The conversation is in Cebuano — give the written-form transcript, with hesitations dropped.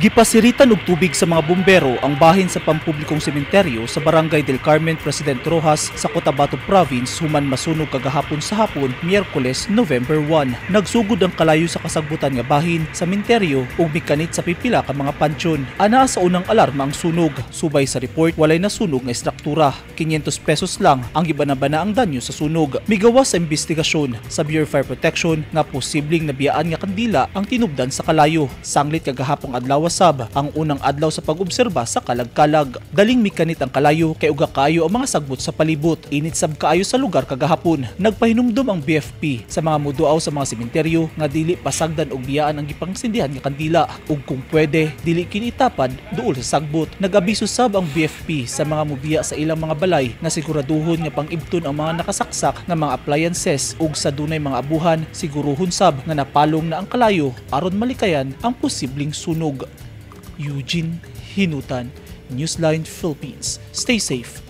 Gipasiritan og tubig sa mga bumbero ang bahin sa pampublikong sementeryo sa Barangay del Carmen, President Roxas sa Cotabato Province human masunog kagahapon sa hapon, Miyerkules, November 1. Nagsugod ang kalayo sa kasagbutan nga bahin sa sementeryo ug mikanit sa pipila ka mga pansyon. Anaa sa unang alarma ang sunog. Subay sa report, walay nasunog nga istruktura. 500 pesos lang ang gibanabana ang danyo sa sunog. Migawas sa investigasyon sa Bureau of Fire Protection nga posibleng nabiyaan nga kandila ang tinubdan sa kalayo. Sanglit kagahapong adlaw sab ang unang adlaw sa pag-obserba sa kalagkalag. Daling mikanit ang kalayo kay uga kaayo ang mga sagbot sa palibot. Init sab kaayo sa lugar kagahapon. Nagpahinumdom ang BFP sa mga muduaw sa mga sementeryo nga dili pasagdan og biyaan ang gipangsindihan nga kandila ug kung pwede dili kini itapad duol sa sagbot. Nag-abiso sab ang BFP sa mga mubiya sa ilang mga balay nga siguraduhon nga pang-ibton ang mga nakasaksak nga mga appliances ug sa dunay mga abuhan, siguruhon sab nga napalong na ang kalayo aron malikayan ang posibleng sunog. Eugene Hinutan, Newsline Philippines. Stay safe.